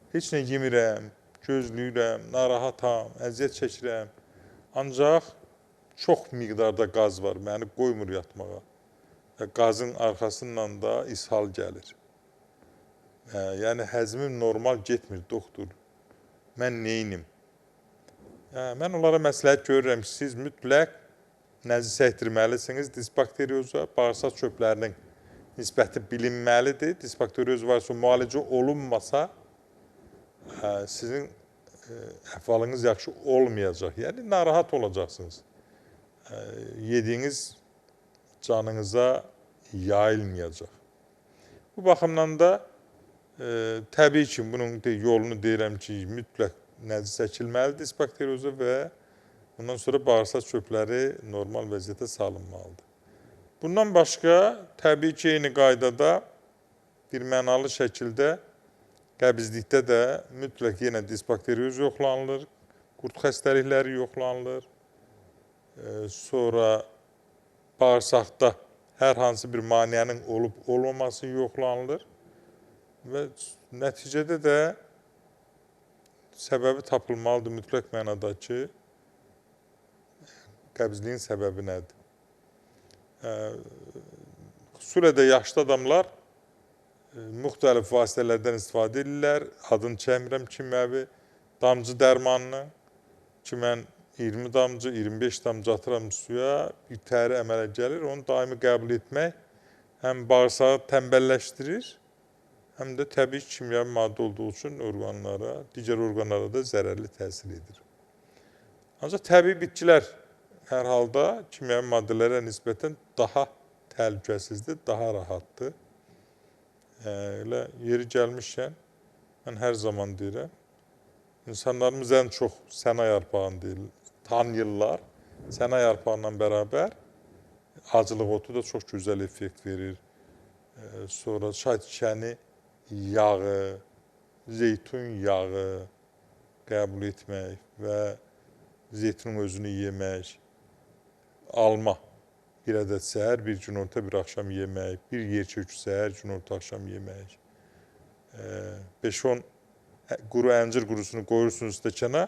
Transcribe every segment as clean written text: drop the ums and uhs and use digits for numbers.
Heç nə yemirəm, gözləyirəm, narahatam, əziyyət çəkirəm. Ancaq çox miqdarda qaz var, məni qoymur yatmağa. Və qazın arxasından da ishal gəlir. Yəni, həzmim normal getmir, doktor. Mən neyinim? Mən onlara məsləhət görürəm ki, siz mütləq nəzi çəkdirməlisiniz disbakterioza, bağırsaq çöplərinin nisbəti bilinməlidir. Disbakterioz varsa, müalicə olunmasa, sizin əhvalınız yaxşı olmayacaq. Yəni, narahat olacaqsınız. Yediyiniz canınıza yayılmayacaq. Bu baxımdan da təbii ki, bunun yolunu deyirəm ki, mütləq nəzi çəkilməlidir disbakterioza və bundan sonra bağırsaq çöpləri normal vəziyyətə salınmalıdır. Bundan başqa, təbii ki, eyni qaydada bir mənalı şəkildə qəbizlikdə də mütləq yenə disbakterioz yoxlanılır, qurd xəstəlikləri yoxlanılır. Sonra bağırsaqda hər hansı bir maneənin olub olmaması yoxlanılır və nəticədə də səbəbi tapılmalıdır mütləq mənada ki, qəbizliyin səbəbi nədir? Xüsusilə də yaşlı adamlar müxtəlif vasitələrdən istifadə edirlər. Adını çəkmirəm kimyəvi damcı dərmanını ki, mən 20 damcı, 25 damcı atıram suya, bir təri əmələ gəlir. Onu daimi qəbul etmək həm bağırsağı tənbəlləşdirir, həm də təbii kimyəvi maddə olduğu üçün orqanlara, digər orqanlara da zərərli təsir edir. Ancaq təbii bitkilər hər halda kimyəvi maddələrə nisbətən daha təhlükəsizdir, daha rahatdır. Elə yeri gəlmişkən, mən hər zaman deyirəm, insanlarımız ən çox sənə yarpağını deyirlər, tanıyırlar. Sənə yarpağından bərabər acılıq otu da çox gözəl effekt verir. Sonra çay tikəni yağı, zeytun yağı qəbul etmək və zeytunun özünü yemək, alma bir ədəd səhər, bir günorta, bir axşam yemək, bir yerçökü səhər, günorta, axşam yemək, 5-10 quru əncir qurusunu qoyursunuz stəkana,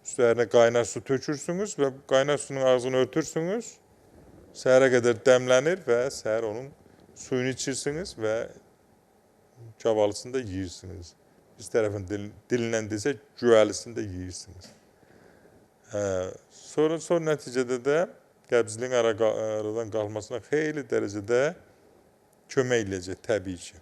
üstlərinə qaynar su tökürsünüz və qaynar suyun ağzını örtürsünüz, səhərə qədər dəmlənir və səhər onun suyunu içirsiniz və gavalısını da yeyirsiniz. Biz tərəfin dilinə desək, güvəlisini də yeyirsiniz. Sonra nəticədə də qəbzliyin aradan qalxmasına xeyli dərəcədə kömək eləyəcək təbii ki.